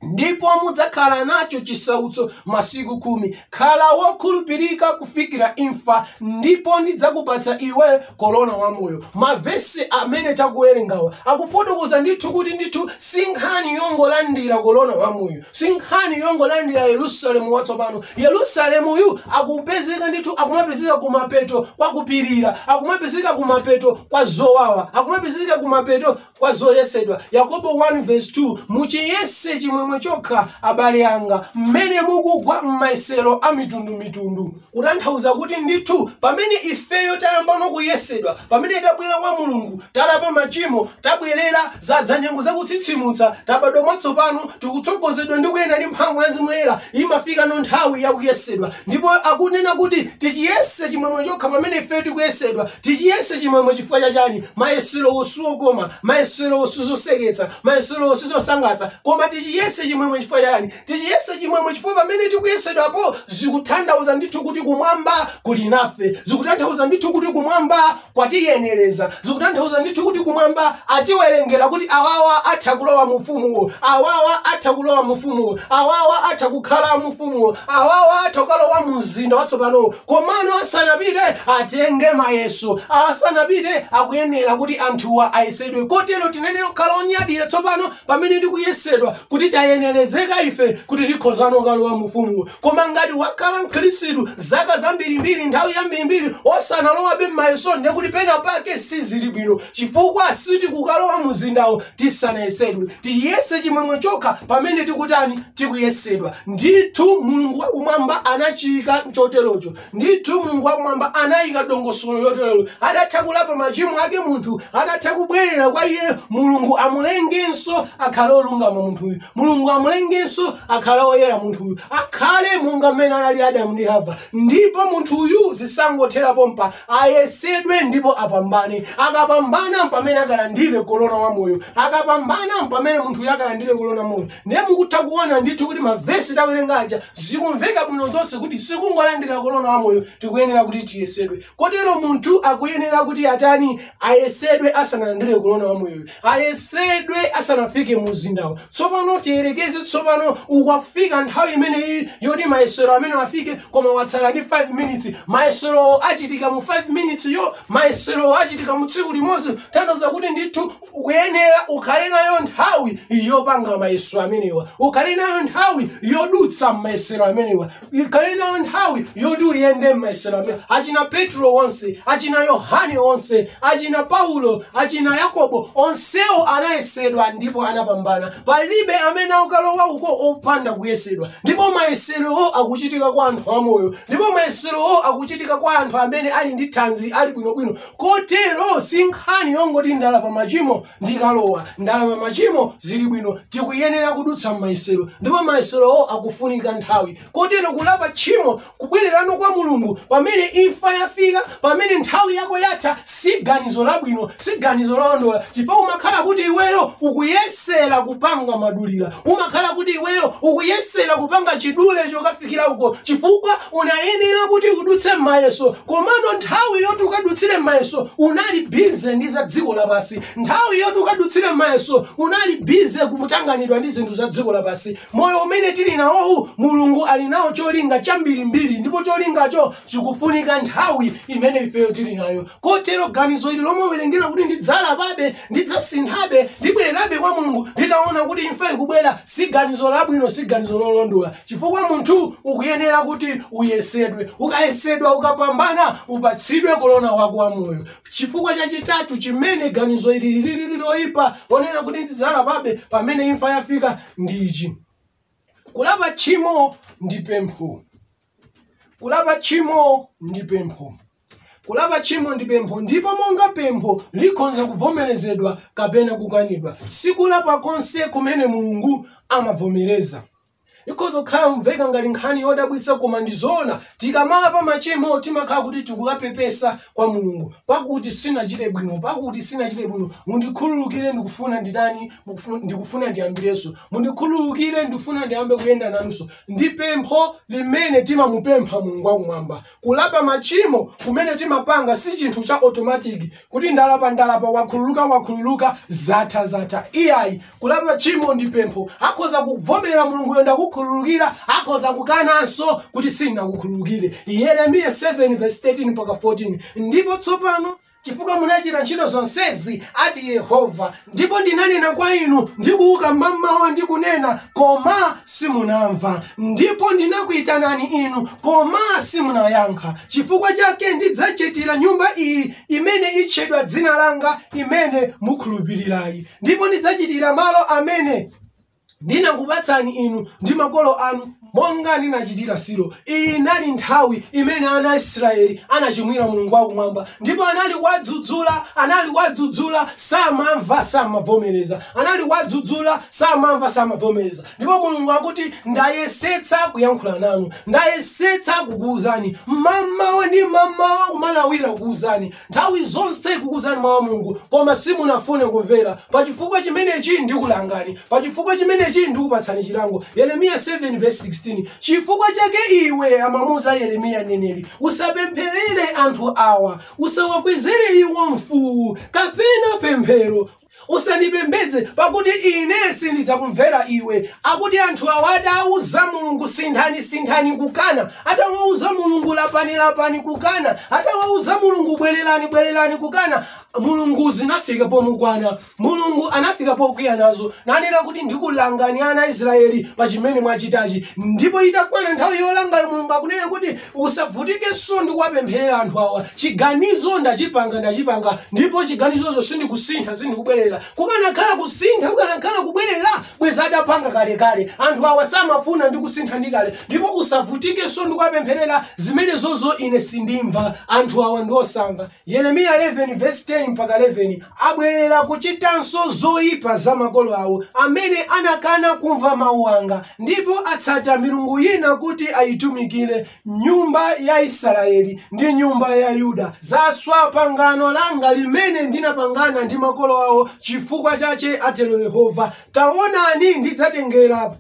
ndipo mudzakhala nacho chisautso masiku 10. Khala wokhulupirika kufikira imfa, ndipo ndidzakupatsa iwe korona wamoyo. Mavesi amene takuwerengawa akufotokoza ndithu kuti ndithu si nkhani yongolandira korona wamoyo, si nkhani yongolandira Yerusalemu watsopano. Yerusalemuyu akupezeka ndithu, akumapezeka kumapeto kwa kupirira, akumapezeka kumapeto kwa zowawa, akumapezeka kumapeto kwa zoyesedwa. Yakobo 1 verse 2, muchiyese chimwemwe chokha, abale anga, mmene mukugwa m'mayesero a mitundumitundu. Kutanthauza kuti ndithu pamene ifeyo tayamba kuyesedwa, pamene tabwera kwa Mulungu, talapa machimo, tabwerera zadza nyengo zakutsitsimutsa, tabadwa mwatsopano, tikutsogozedwa ndi kuyenda ndi mphamvu ya Mzimu Woyera, imafika no nthawi yakuyesedwa. Ndipo akunena kuti tichiyese chimwemwe chokha pamene ifeyo tikuyesedwa. Tichiyese chimwemwe chifukwa chachani? Mayesero siokoma, mayesero sizoseketsa, mayesero sizosangalatsa, koma tichiyese chimwemwe chifukwa chani? Tichiyese chimwemwe chifukwa pamene tikuyesedwapo zikutanthauza ndithu kuti kumwamba kuli nafe, zikutanthauza ndithu kuti kumwamba kwatiyenereza, zikutanthauza ndithu kuti kumwamba atiwerengera kuti awawa atha kulowa mufumuwo, awawa atha kulowa mufumuwo, awawa atha kukhala mufumuwo, awawa atha kukalowa mu mzinda watsopanowo. Komano asanapite atenge mayeso, asanapite akuyenera kuti anthuwa ayesedwe. Kotero tinenera kukhala onyadira tsopano pamene tikuyesedwa kuti tayenerezeka ife kuti tikhozano kukalowa mufumuwo. Koma ngati wakhala mkhristu zaka zambirimbiri, nthawi yambirimbiri, osanalowabe m'mayeso, ndiye kuti pena pake sizili bwino, chifukwa sitikukalowa mzindawo tisanayesedwe. Tiyese chimwemwe chokha pamene tikutani? Tikuyesedwa. Ndithu Mulungu wakumwamba anachiyika choterocho, ndithu Mulungu wakumwamba anayika dongosolo loterolo. Adatha kulapa machimo ake munthu, adatha kubwerera kwa iye, Mulungu amulengenso akhale olungama munthuyu, Mulungu amulengenso akhale oyera munthuyu, akhale monga mmene anali Adamu ndi Hava. Ndipo munthuyu zisangothera pompa, ayesedwe ndipo apambane. Akapambana pamene akalandire korona wamoyo, akapambana pamene munthuyu akalandire korona moyo. Ndiye mukutha kuona ndithu kuti mavesi tawerenga aja zikumveka bwino zonse kuti sikungolandira korona wamoyo, tikuyenera kuti tiyesedwe. Kotero munthu akuyenera kuti atani? Ayesedwe asanalandire korona wamoyoyo, ayesedwe asanafike mu mzindawo. Tsopano tiyerekeze, tsopano ukafika nthawi imeneyi yoti mayesero amene afike, koma watsala ndi 5 minutes. Mayesero achitika mu 5 minutes yo, mayesero achitika mu tsiku limodzi. Tanthauza kuti ndithu ukuyenera ukhale nayo nthawi yopanga mayeso amenewa, ukhale nayo nthawi yodutsa mayesero amenewa, ukhale nayo nthawi yoti uyende m'mayesero amenewa. Achina Petro onse, achina Yohane onse, achina Paulo, achina Yakobo, onsewo anayesedwa ndipo anapambana. Palibe amene Sikuyenera kukalowa uko opanda kuyesedwa. Ndipo mayeserowo akuchitika kwa anthu amoyo, ndipo mayeserowo akuchitika kwa anthu amene ali ndi thanzi, ali bwinobwino. Kotero si nkhani yongoti ndalapa machimo ndikalowa, ndalapa machimo zili bwino. Tikuyenera kudutsa m'mayesero, ndipo mayeserowo akufunika nthawi. Kotero kulapa tchimo, kubwererano kwa Mulungu pamene imfa yafika, pamene nthawi yako yatha, si ganizo labwino, si ganizo lolondola, chifukwa umakhala kuti iweyo ukuyesera kupanga madulira, umakhala kuti iweyo ukuyesera kupanga chidule chokafikira uko, chifukwa unayenera kuti udutse m'mayeso. Komano nthawi yoti ukadutsire m'mayeso unali busy ndi za dziko lapansi. Nthawi yoti ukadutsire m'mayeso unali busy kumutanganidwa ndi zinthu za dziko lapansi. Moyo umene tili nawowu, Mulungu ali nawo cholinga chambirimbiri, ndipo cholingacho chikufunika nthawi imene ifeyo tili nayo. Kotero ganizo ili lomawerengera kuti ndidzalapabe, ndidzasinthabe, ndibwererabe kwa Mulungu nditaona kuti imfa ikubwera, si ganizo labwino, si ganizo lolondola, chifukwa munthu ukuyenera kuti uyesedwe. Ukayesedwa, ukapambana, upatsidwe korona wako wa moyo. Chifukwa chachitatu chimene ganizo ili lili loyipa, lonena kuti ndidzalapabe pamene imfa yafika, ndi ichi: kulapa tchimo ndi pempho. Kulapa tchimo ndi pempho. Kulapa tchimo ndi pempho, ndipo monga pempho likhonza kuvomerezedwa kapena kukanidwa, sikulapa konse kumene Mulungu amavomereza. Ikhoza kukhala mveka ngati nkhani yodabwitsa, koma ndi zoona. Tikamalapa machimo timakhala kuti tikukapepesa kwa Mulungu, pakuti sinachite bwino, pakuti sinachite bwino, mundikhululukire, ndikufuna nditani, ndikufuna ndiyambirenso, mundikhululukire, ndikufuna ndiyambe kuyenda nanunso. Ndi pempho limene timamupempha Mulungu wakumwamba. Kulapa machimo kumene timapanga si chinthu cha automatic, kuti ndalapa, ndalapa, wakhululuka, wakhululuka, zatha, zatha. Iyayi, kulapa tchimo ndi pempho. Akhoza kuvomera Mulunguyo, ndakukhululukira, akhoza kukananso kuti sindinakukhululukire. Yeremiya 7 verse 13 mpaka 14: Ndipo tsopano, chifukwa munachita ntchito zonsezi, ati Yehova, ndipo ndinanena kwa inu ndikuuka mmamawa ndi kunena, koma simunamva, ndipo ndinakuyitanani inu, koma simunayankha, chifukwa chake ndidzachitira nyumba iyi imene itchedwa dzina langa, imene mukhulupirirayi, ndipo ndidzachitira malo amene ndinakupatsani inu ndi makolo anu, monga ndinachitira Silo. Iyi inali nthawi imene ana a Israeli anachimwira Mulungu wakumwamba, ndipo anali kuwadzudzula, anali kuwadzudzula, samamva, samavomereza. Anali kuwadzudzula, samamva, samavomereza. Ndipo Mulungu akuti, ndayesetsa kuyankhula nanu, ndayesetsa kukuwuzani mmamawa ndi mmamawa, kumalawira kukuwuzani nthawi zonse, kukuwuzani mawu a Mulungu, koma simunafune kumvera. Pachifukwa chimenechi ndikulangani, pachifukwa chimenechi ndikupatsani chilango. Yeremiya 7 verse 16: Chifukwa chake iwe, amamuza Yeremiya mneneri, usapempherere anthu awa, usawakwezere iwo mfuwu kapena pemphero, usandipembedze, pakuti ine sindidzakumvera iwe. Akuti anthu awa atawuza Mulungu sinthani, sinthani, kukana; atawauza Mulungu lapani, lapani, kukana; atawauza Mulungu bwererani, bwererani, kukana. Mulungu zinafika pomukwana, Mulungu anafika pokwiya nazo, nanena kuti ndikulangani ana a Israeli pa chimene mwachitachi. Ndipo itakwana nthawi yolanga, Mulungu akunena kuti usavutikenso ndi kuwapempherera anthu awa. Chiganizo ndachipanga, ndachipanga, ndipo chiganizocho sindikusintha, sindikubwerera. Kukanakhala kusintha, kukanakhala kubwerera, bweza adapanga kalekale. Anthu awa samafuna ndi kusintha ndi kale, ndipo usavutikenso ndi kuwapempherera zimenezozo, ine sindimva, anthu awa ndi osamva. Yeremiya 11 verse 10 mpaka 11: Abwerera kuchitanso zoyipa za makolo awo, amene anakana kumva mawu anga, ndipo atsata milungu ina kuti ayitumikire. Nyumba ya Israeli ndi nyumba ya Yuda zaswa pangano langa limene ndinapangana ndi makolo awo. Chifukwa chache, atero Yehova, taonani, ndidzatengera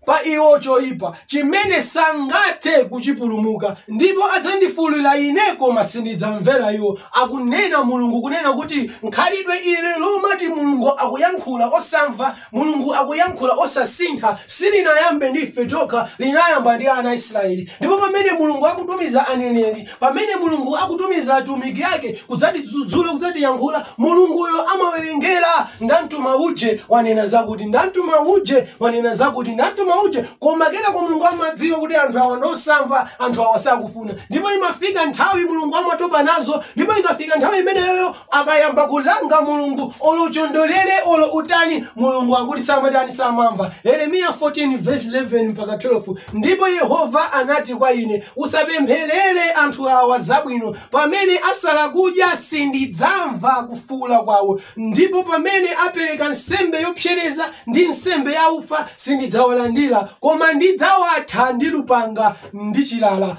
pa iwo choyipa chimene sangathe kuchipulumuka, ndipo adzandifuwulira ine, koma sindidzamvera iwo, akunena Mulungu. Kunena kuti nkhalidwe ili lomati Mulungu akuyankhula osamva, Mulungu akuyankhula osasintha, silinayambe ndife tokha, linayamba ndi ana a Israeli. Ndipo pamene Mulungu akutumiza aneneri, pamene Mulungu akutumiza atumiki ake kudzatidzudzula, kudzatiyankhula, Mulunguyo amawerengera: ndamtuma uje, wanena zakuti; ndamtuma uje, wanena zakuti; ndamtuma mtima uja. Koma kenako Mulungu amadziwa kuti anthu awa ndosamva, anthu awa sakufuna. Ndipo imafika nthawi Mulungu amatopa nazo. Ndipo ikafika nthawi imeneyo akayamba kulanga Mulungu, olo uchondolere olo utani, Mulungu akuti samadani, samamva. Yeremiya 14 verse 11 mpaka 12: Ndipo Yehova anati kwa ine, "Usapempherere anthu awa zabwino. Pamene asala kudya sindidzamva kufuula kwawo, ndipo pamene apereka nsembe yopsereza ndi nsembe ya ufa sindidzawalandira, koma ndidzawatha ndi lupanga ndi chilala."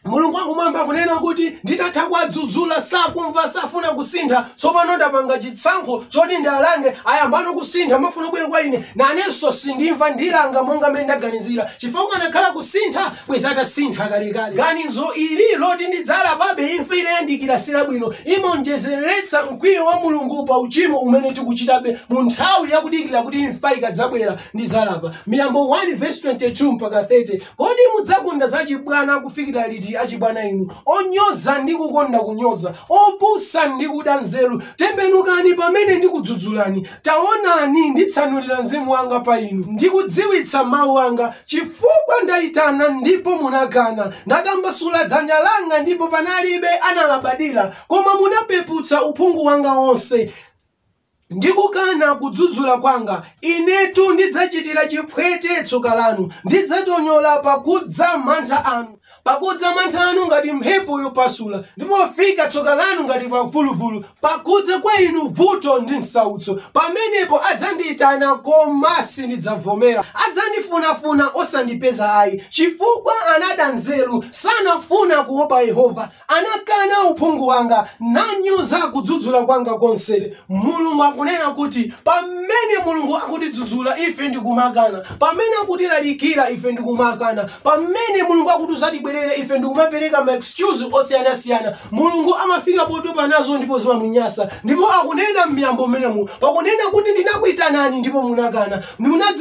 Mulungu wakumwamba akunena kuti nditatha kuwadzudzula, sakumva, safuna kusintha. Tsopano ndapanga chitsankho choti ndialange. Ayambano kusintha, mafuna kubwera kwa ine, nanenso sindimva, ndilanga monga mmene ndaganizira, chifukwa ukanakhala kusintha bwezi atasintha kalekale. Ganizo ili loti ndidzalapabe imfa itayandikira silabwino. Imaonjezeretsa mkwiyo wa Mulungu pa uchimo umene tikuchitabe mu nthawi yakudikira kuti imfa ikadzabwera ndidzalapa. Miyambo 1 verse 22 mpaka 30: Kodi mudzakonda zachibwana kufikira liti, achibwana inu, onyoza ndi kukonda kunyoza, opusa ndi kuda nzeru? Tembenukani pamene ndikudzudzulani. Taonani, nditsanulira mzimu wanga pa inu, ndikudziwitsa mawu anga. Chifukwa ndayitana ndipo munakana, ndatambasula dzanja langa ndipo panalibe analabadira, koma munapeputsa uphungu wanga wonse ndikukana kudzudzula kwanga. Inetu ndidzachitira chiphwete tsoka lanu, ndidzatonyola pakudza mantha anu, pakudza mantha anu ngati mphepo yopasula, ndipo pofika tsoka lanu ngati pamvuluvulu, pakudza kwa inu vuto ndi msautso. Pamenepo adzandiyitana, koma sindidzavomera; adzandifunafuna, osandipeza ayi, chifukwa anada nzeru, sanafuna kuopa Yehova. Anakana uphungu wanga, nanyoza kudzudzula kwanga konse. Mulungu akunena kuti pamene Mulungu akutidzudzula ife ndikumakana, pamene akutilalikira ife ndikumakana, pamene Mulungu akuti tibwerere ife ndikumapereka ma excuse osiyanasiyana, Mulungu amafika potopa nazo ndipo zimamunyasa. Ndipo akunena m'miyambo mmenemu, pakunena kuti ndinakuyitanani ndipo munakana,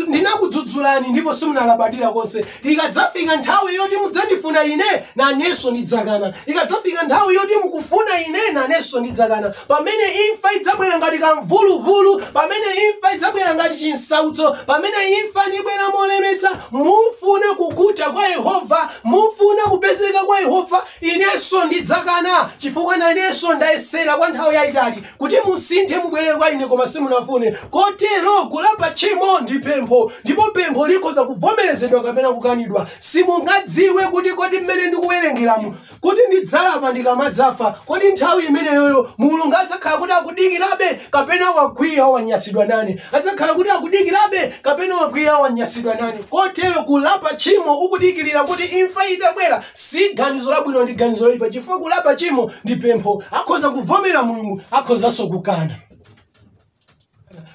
ndinakudzudzulani ndipo simunalabadira konse. Ikadzafika nthawi yoti mudzandifuna ine, nanenso ndidzakana. Ikadzafika nthawi yoti mukufuna ine, nanenso ndidzakana. Pamene imfa idzabwera ngati kamvuluvulu, pamene imfa idzabwera ngati chinsautso, pamene imfa ibwera molemetsa, mufuna kukuta kwa Yehova, mufuna kupezeka kwa Yehova, inenso ndidzakana, chifukwa nanenso ndayesera kwa nthawi yayitali kuti musinthe, mubwerere kwa ine, koma simunafune. Kotero kulapa tchimo ndi pempho, ndipo pempho likhoza kuvomerezedwa kapena kukanidwa. Simungadziwe kuti kodi mmene ndikuwerengeramu kuti ndidzalapa ndikamadzafa, kodi nthawi imeneyoyo Mulungu adzakhala kuti akudikirabe kapena wakwiya, wanyasidwa nane? Adzakhala kuti akudikirabe kapena wakwiya, wanyasidwa nane? Kotero kulapa tchimo ukudikirira kuti imfa itabwera si ganizo labwino, ndi ganizo loyipa, chifukwa kulapa tchimo ndi pempho. Akhoza kuvomera Mulungu, akhozanso kukana.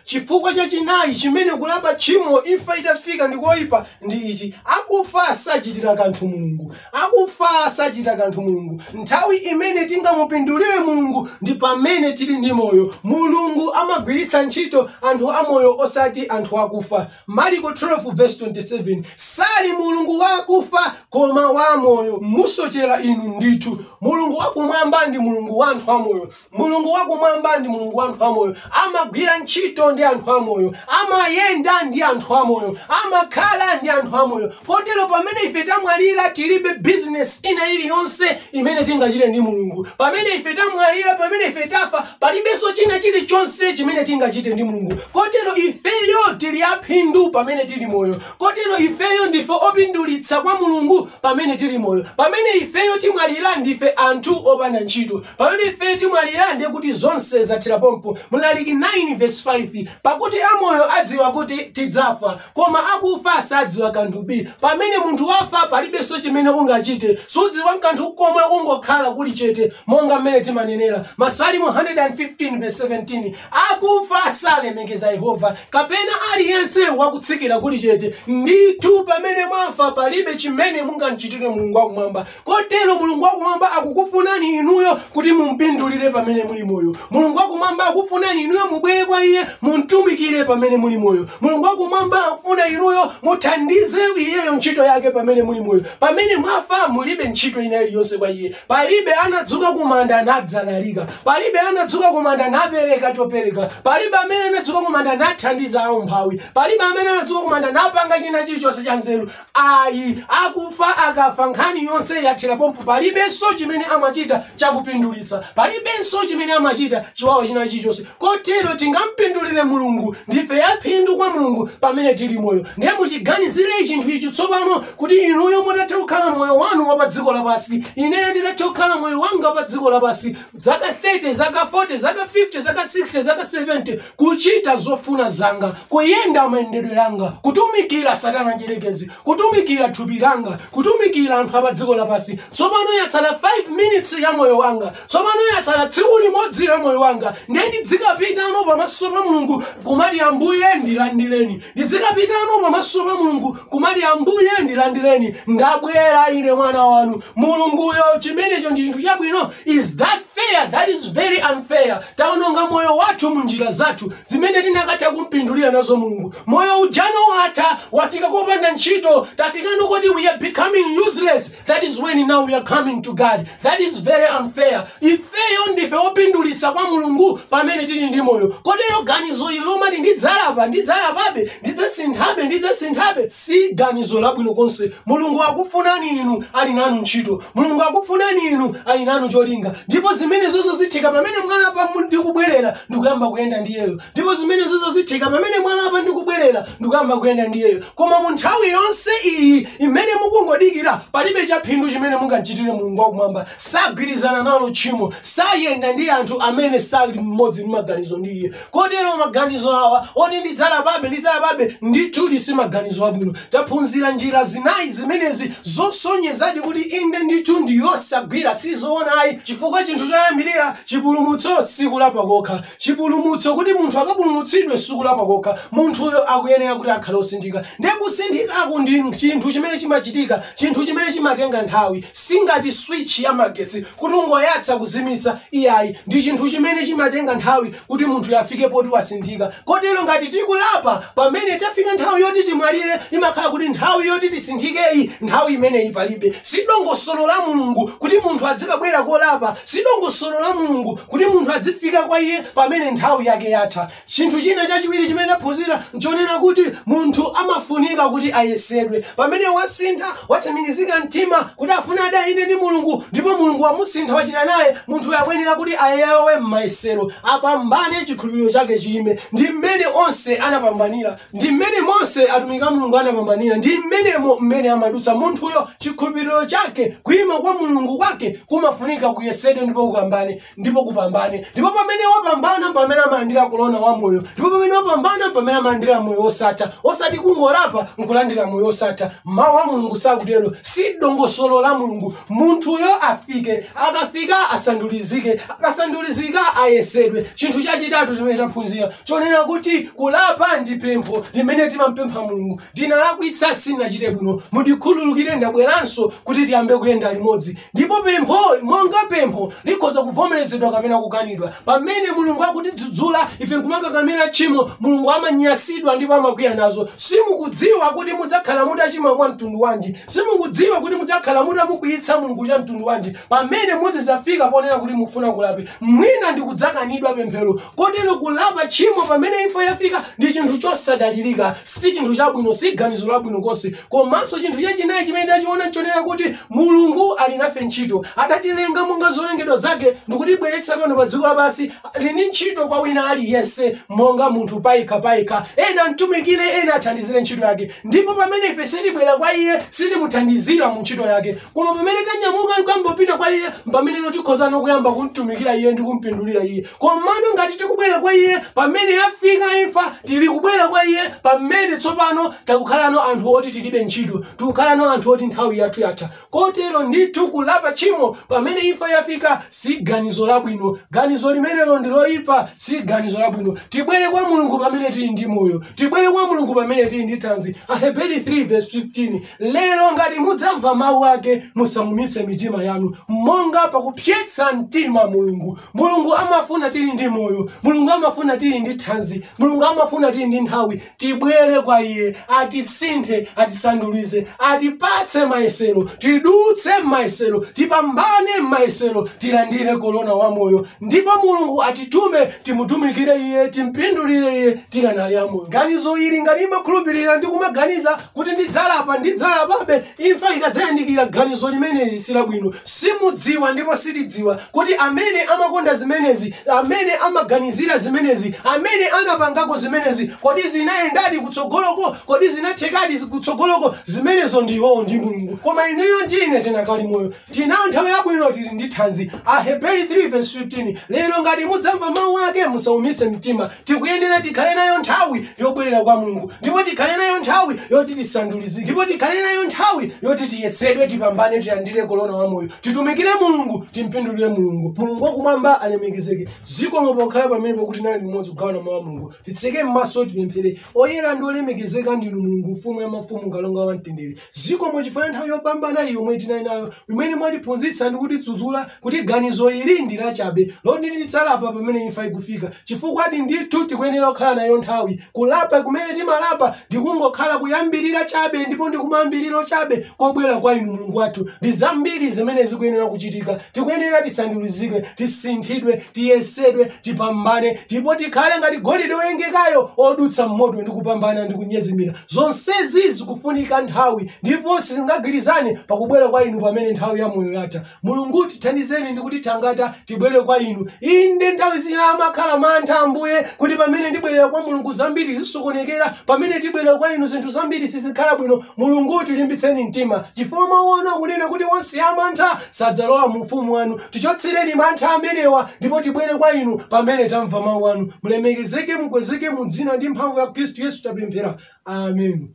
Chifukwa chachinayi chimene kulapa tchimo imfa itafika ndikoyipa ndi ichi: akufa sachitira kanthu Mulungu. Akufa sachita kanthu Mulungu. Nthawi imene tingamupindulire Mulungu ndi pamene tili ndi moyo. Mulungu amagwiritsa ntchito anthu amoyo, osati anthu akufa. Marko 12 verse 27: Sali Mulungu wakufa, koma wa moyo. Musochera inu ndithu. Mulungu wakumwamba ndi Mulungu wa anthu amoyo. Mulungu wakumwamba ndi Mulungu wa anthu amoyo. Amagwira ntchito ndi anthu amoyo, amayenda ndi anthu amoyo, amakhala ndi anthu amoyo. Kotero pamene ife tamwalira, tilibe bizinesi ina iliyonse imene tingachite ndi Mulungu. Pamene ife tamwalira, pamene ife tafa, palibenso china chilichonse chimene tingachite ndi Mulungu. Kotero ifeyo tili aphindu pamene tili moyo. Kotero ifeyo ndife opindulitsa kwa Mulungu pamene tili moyo. Pamene ifeyo timwalira, ndife anthu opanda ntchito. Pamene ifeyo timwalira, ndiye kuti zonse zathera pompo. Mlaliki 9 verse 5: Pakuti amoyo adziwa kuti tidzafa, koma akufa sadziwa kanthu bi. Pamene munthu wafa, palibenso chimene ungachite. Sudziwa kanthu komwe, ungokhala kuli chete, monga mmene timanenera. Masalimo 115 verse 17: Akufa salemekeza Yehova, kapena aliyense wakutsikira kuli chete. Ndithu pamene mwafa, palibe chimene mungamchitire Mulungu wakumwamba. Kotero Mulungu wakumwamba akukufunani inuyo kuti mumpindulire pamene muli moyo. Mulungu wakumwamba akufunani inuyo mubwere kwa iye, mumtumikire pamene muli moyo. Mulungu wakumwamba akufuna inuyo muthandize iyeyo. ntchito yake pamene muli moyo. Pamene mwafa mulibe ntchito ina iliyonse kwa iye. Palibe anadzuka kumanda nadzalalika, palibe anadzuka kumanda napereka chopereka, palibe amene anadzuka kumanda nathandiza aumphawi, palibe amene anadzuka kumanda napanga china chilichonse cha nzeru. Ayi, akufa akafa nkhani yonse yathera pompo. Palibenso chimene amachita chakupindulitsa, palibenso chimene amachita chiwawa china chilichonse. Kotero tingampindulire Mulungu, ndife yaphindu kwa Mulungu pamene tili moyo. Ndiye muchiganizire chinthu ichi tsopano, kuti inuyo mutatha kukhala moyo wanu wa pa dziko lapansi, ineyo nditatha kukhala moyo wanga pa dziko lapansi zaka 30, zaka 40, zaka 50, zaka 60, zaka 70, kuchita zofuna zanga, kuyenda mayendedwe yanga, kutumikira Satana njerekezi, kutumikira thupi langa, kutumikira anthu apa dziko lapansi. Tsopano yatsala 5 minutes ya moyo wanga, tsopano yatsala tsiku limodzi la moyo wanga. Ndiye ndidzikapitano pamaso pa Mulungu kumati, "Ambuye, ndilandireni." Ndidzikapitano pamaso pa Mulungu kumati, "Ambuye, ndilandireni, ndabwera ine mwana wanu." Mulunguyo, chimenecho ndi chinthu chabwino? Is that fair? That is very unfair. Taononga moyo wathu munjira zathu zimene tinakatha kumpindulira nazo Mulungu. Moyo ujano watha, wafika kopanda ntchito, tafikano kuti we are becoming useless. That is when now we are coming to God. That is very unfair. Ifeyo ndife opindulitsa kwa Mulungu pamene tili ndi moyo. Kotero ganizo ili lomati ndidzalapa, ndidzalapabe, ndidzasinthabe, ndidzasinthabe, si ganizo labwino konse. Mulungu akufunani inu, ali nanu ntchito. Mulungu akufunani inu, ali nanu cholinga. Ndipo zimene zonso zitheka pamene mwalapa ndikubwerera ndikuyamba kuyenda ndiyeyo. Ndipo zimene zonso zitheka pamene mwalapa ndikubwerera ndikuyamba kuyenda ndiyeyo. Koma mu nthawi yonse iyi imene mukungodikira, palibe chaphindu chimene mungachitire Mulungu wakumwamba. Sagwirizana nalo tchimo, sayenda ndi anthu amene sali mmodzi ndi maganizo ndi iye. Kotero maganizo awa oti ndidzalapabe, ndidzalapabe, ndithudi si maganizo abwino. Taphunzira njira zinayi zimenezi zosonyezadi kuti inde ndithu ndi yosagwira, sizoona ayi. Chifukwa chinthu choyambirira, chipulumutso sikulapa kokha. Chipulumutso, kuti munthu akapulumutsidwe, sikulapa kokha. Munthuyo akuyenera kuti akhale osinthika. Ndiye kusinthikaku ndi chinthu chimene chimachitika, chinthu chimene chimatenga nthawi. Singati switch ya magetsi kuti ungoyatsa kuzimitsa, iyayi. Ndi chinthu chimene chimatenga nthawi kuti munthu afike poti wasinthika. Kotero ngati tikulapa pamene tafika nthawi yoti timwalire, imakhala kuti nthawi yoti tisinthikeyi, nthawi imeneyi palibe. Si dongosolo la Mulungu kuti munthu adzikabwera kolapa. Si dongosolo la Mulungu kuti munthu adzifika kwa iye pamene nthawi yake yatha. Chinthu china chachiwiri chimene taphunzira nchonena kuti munthu amafunika kuti ayesedwe. Pamene wasintha, watsimikizika mtima kuti afuna adayende ndi Mulungu, ndipo Mulungu wamusintha, wachita naye, munthu akuyenera kuti ayewe m'mayesero, apambane, chikhulupiriro chake chiyime. Ndi mmene onse anapambanira, ndi mmene monse atumiki a Mulungu anapambanira, ndi mmenemo mmene amadutsa munthuyo. Chikhulupiriro chake, kuyima kwa Mulungu kwake kumafunika kuyesedwe ndipo kupambane, ndipo kupambane. Ndipo pamene wapambana, pamene amalandira korona wa moyo. Ndipo pamene wapambana, pamene amalandira moyo osatha. Osati kungolapa nkulandira moyo osatha. Mawu a Mulungu sakutero, si dongosolo la Mulungu. Munthuyo afike, akafika asandulizike, akasandulizika ayesedwe. Chinthu chachitatu chimene taphunzira chonena kuti kulapa ndi pempho limene timampempha Mulungu: "Ndinalakwitsa, sindinachite bwino, mundikhululukire, ndabweranso kuti tiyambe kuyenda limodzi." Ndipo pempho monga pempho likhoza kuvomerezedwa kapena kukanidwa. Pamene Mulungu akutidzudzula, ife nkumakakamira tchimo, Mulungu amanyasidwa ndipo amakwiya nazo. Simukudziwa kuti mudzakhala mutachimwa kwa mtundu wanji, simukudziwa kuti mudzakhala mutamukwiyitsa Mulungu cha mtundu wanji pamene muzidzafika ponena kuti mufuna kulape. Mwina ndikudzakanidwa pemphero. Kotero kulapa tchimo pamene imfa yafika ndi chinthu chosadalirika, si chinthu chabwino, si ganizo labwino konse. Komanso chinthu chachinayi chimene tachiona nchonena kuti Mulungu ali nafe ntchito. Adatilenga monga zolengedwa zake ndikutibweretsa pano pa dziko lapansi. Lini ntchito kwa wina aliyense monga munthu payekha payekha. Ena mtumikire, ena athandizire ntchito yake. Ndipo pamene ife sitibwera kwa iye, sitimuthandizira mu ntchito yake. Koma pamene tanyamuka kambopita kwa iye, pamene tikhozano kuyamba kumtumikira iye ndi kumpindulira iye. Komano ngati tikubwera kwa iye pamene yafika imfa, tili kubwera kwa iye pamene tsopano takukhalano anthu oti tilibe ntchito, tikukhalano anthu oti nthawi yathu yatha. Kotero ndithu kulapa tchimo pamene imfa yafika si ganizo labwino. Ganizo limenelo ndi loyipa, si ganizo labwino. Tibwere kwa Mulungu pamene tili ndi moyo. Tibwere kwa Mulungu pamene tili ndi thanzi. Aheberi 3 verse 15, lero ngati mudzamva mawu ake musamumitse mitima yanu monga pakupyetsa mtima Mulungu. Mulungu amafuna tili ndi moyo, Mulungu amafuna tili ndi thanzi, Mulungu amafuna tili ndi nthawi. Tibwere kwa iye, atisinthe, atisandulize, atipatse mayesero, tidutse mayesero, tipambane mayesero, tilandire korona wa moyo. Ndipo Mulungu atitume timutumikire iye, timpindulire iye tikanali amoyo. Ganizo ili ngati imakhulupirira ndi kumaganiza kuti ndidzalapa, ndidzalapabe, imfa ikadzayandikira, ganizo limenezi silabwino. Simudziwa ndipo sitidziwa kuti amene amakonda zimenezi, amene amaganizira zimenezi, amene anapangako zimenezi, kodi zinayendadi kutsogoloko? Kodi zinathekadi kutsogoloko? Zimenezo ndiwo ndi Mulungu. Koma inuyo ndine tinakali moyo, tinayo nthawi yabwino, tili ndi thanzi. Aheberi 3 verse 15, lero ngati mudzamva mawu ake musaumitse mtima. Tikuyenera tikhale nayo nthawi yobwerera kwa Mulungu, ndipo tikhale nayo nthawi yoti tisandulizike, ndipo tikhale nayo nthawi yoti tiyesedwe, tipambane, tilandire korona wa moyo, titumikire Mulungu, timpindulire Mulungu. Mulungu wakumwamba alemekezeke. Zikomo pokhala pamene pakuti nali limodzi kugawana mawu a Mulungu. Titseke m'maso, tipemphere. Oyera ndi olemekezeka ndinu Mulungu, mfumu ya mafumu, kalonga wa mtendere. Zikomo chifukwa nthawi yopambana iyo yomwe tinali nayo, imene mwatiphunzitsa ndi kutidzudzula kuti ganizo ili ndi lachabe loti tidzalapa pamene imfa ikufika, chifukwa ndithu tikuyenera kukhala nayo nthawi. Kulapa kumene timalapa ndikungokhala kuyambirira chabe, ndipo ndikumayambiriro chabe kobwera kwa inu Mulungu wathu. Ndi zambiri zimene zikuyenera kuchitika. Tikuyenera tisandulizike, tisinthidwe, tiyesedwe, tipambane, ndipo tikhale ngati golide woyengekayo odutsa mmoto ndi kupambana ndi kunyezimira. Zonsezi zikufunika nthawi, ndipo sizingagwirizane pakubwera kwa inu pamene nthawi ya moyo yatha. Mulungu tithandizeni ndi kutithangata tibwere kwa inu. Inde nthawi zina amakhala mantha, Ambuye, kuti pamene ndibwerera kwa Mulungu zambiri zisokonekera, pamene tibwerera kwa inu zinthu zambiri sizikhala bwino. Mulungu tilimbitseni mtima, chifukwa mawu anu akunena kuti onse amantha sadzalowa mu ufumu wanu. Tichotsereni mantha amenewa ndipo tibwere kwa inu pamene tamva mawu anu. Mulemekezeke, mukwezeke, mu dzina ndi mphamvu ya Khristu Yesu tapemphera, amen.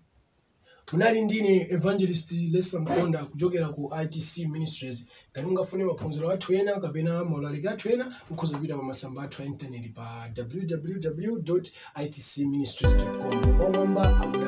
Munali ndine Evangelist Lesa Mkonda kuchokera ku ITC Ministries. Ngati mungafune maphunziro athu ena kapena maulaliki athu ena, mukhoza kupita pa masamba athu a intaneti pa www itcministries com. Wamwamba akudalitseni.